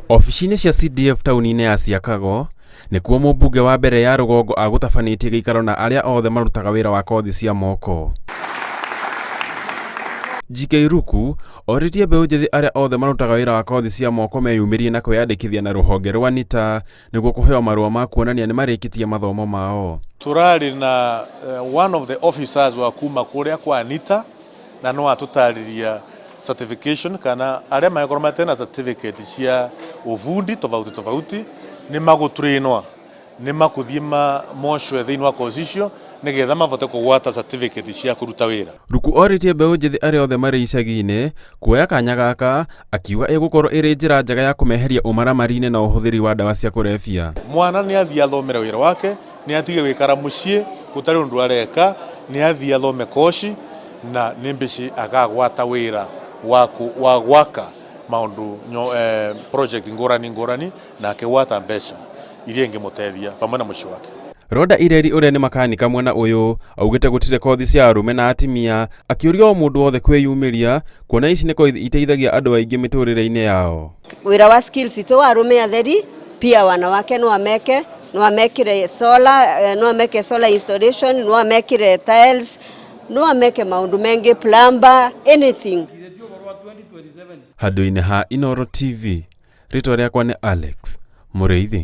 Obici-inĩ cia CDF taũni-inĩ ya Siakago, nĩkuo mũmbunge wa mbere ya rũgongo agũtabanĩtie gĩikaro na arĩa othe marutaga wĩra wa kothi cia moko. GK Ruku orĩtie mbeũ njĩthĩ arĩa othe marutaga wĩra wa kothi cia moko meyumĩrie na kwĩyandĩkithia na rũhonge rwa NITA nĩguo kũheo marũa ma kuonania nĩ marĩkĩtie mathomo mao. Tũrarĩ na one of the officers wa kuma kũrĩa kwa NITA na no atũtarĩria certification kana arĩa mangĩkorwo matena certificate cia ubundi tofauti tofauti nĩ magũtrainwa nĩ makũthiĩ moshwe thĩinĩ wa course icio nĩgetha mabote kũgwata certificate cia kũruta wĩra. Ruku orĩtie mbeũ njĩthĩ arĩa othe marĩ icagi-inĩ kuoya kanya gaka, akiuga ĩgũkorwo ĩrĩ njĩra njega ya kũmeheria ũmaramari-inĩ na ũhũthĩri wa ndawa cia kũrebia. Mwana nĩ athiĩ athomere wĩra wake, nĩ atige gũikara mũciĩ gũtarĩ ũndũ areka, nĩ athiĩ athome koci na nĩ mbĩci akagwata wĩra wa gwaka maũndũ project ngũrani ngũrani na akĩgwata mbeca iria ingĩmũteithia vamwe na mũciĩ wake. Rhoda Ireri ũrĩa nĩ makanika mwena ũyũ augĩte gũtirĩ kothi cia arũme na atimia, akĩũria o mũndũ wothe kwĩyumĩria kuona ici nĩ kothi iteithagia andũ aingĩ mĩtũrĩre-inĩ yao. Wĩra wa skills to wa arũme atheri pia wanawake no ameke, no amekire solar, no ameke solar installation, no amekire tiles, no ameke maũndũ mengĩ, plumber, anything. Handũ-inĩ ha Inooro TV, rĩtwa rĩakwa nĩ Alex Mũrĩithi.